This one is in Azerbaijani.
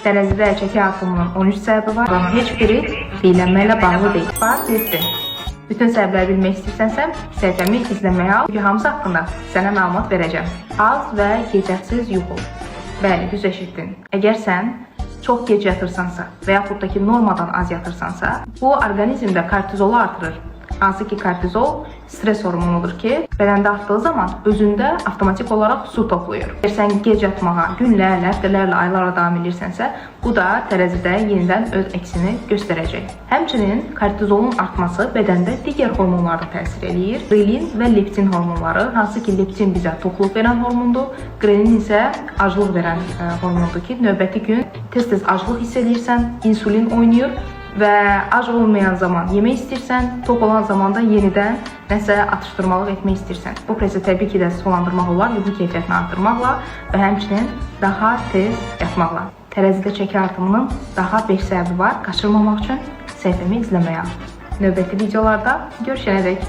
Tərəzidə çəki artımının 13 səbəbi var. Amma heç biri piylənmə ilə bağlı deyil. Bax, bitdi. Bütün səbəbləri bilmək istəyirsənsə, səhifəmi izləməyə al. Çünki hamısı haqqında sənə məlumat verəcəm. Az və keyfiyyətsiz yuxu. Bəli, düz eşitdin. Əgər sən çox gec yatırsansa və yaxud da ki, normadan az yatırsansa, bu orqanizmdə kortizolu artırır. Hansı ki, kortizol stres hormonudur ki, bədəndə artdığı zaman özündə avtomatik olaraq su toplayır. Əgər sən gec yatmağa günlərlə, həftələrlə, aylarla davam edirsən, bu da tərəzidə yenidən öz əksini göstərəcək. Həmçinin kortizolun artması bədəndə digər hormonlara da təsir eləyir. Qrelin və leptin hormonları, hansı ki, leptin bizə toxluq verən hormondur, qrelin isə aclıq verən hormondur ki, növbəti gün tez-tez aclıq hiss eləyirsən, insulin oynayır və ac olmayan zaman yemək istəyirsən, tox olan zaman da yenidən nəsə atışdırmalıq etmək istəyirsən. Bu prosesi təbii ki də sonlandırmaq olar yuxu keyfiyyətini artırmaqla və həmçinin daha tez yatmaqla. Tərəzidə çəki artımının daha 5 səbəbi var. Qaçırmamaq üçün səhifəmi izləməyə al. Növbəti videolarda görüşənədək.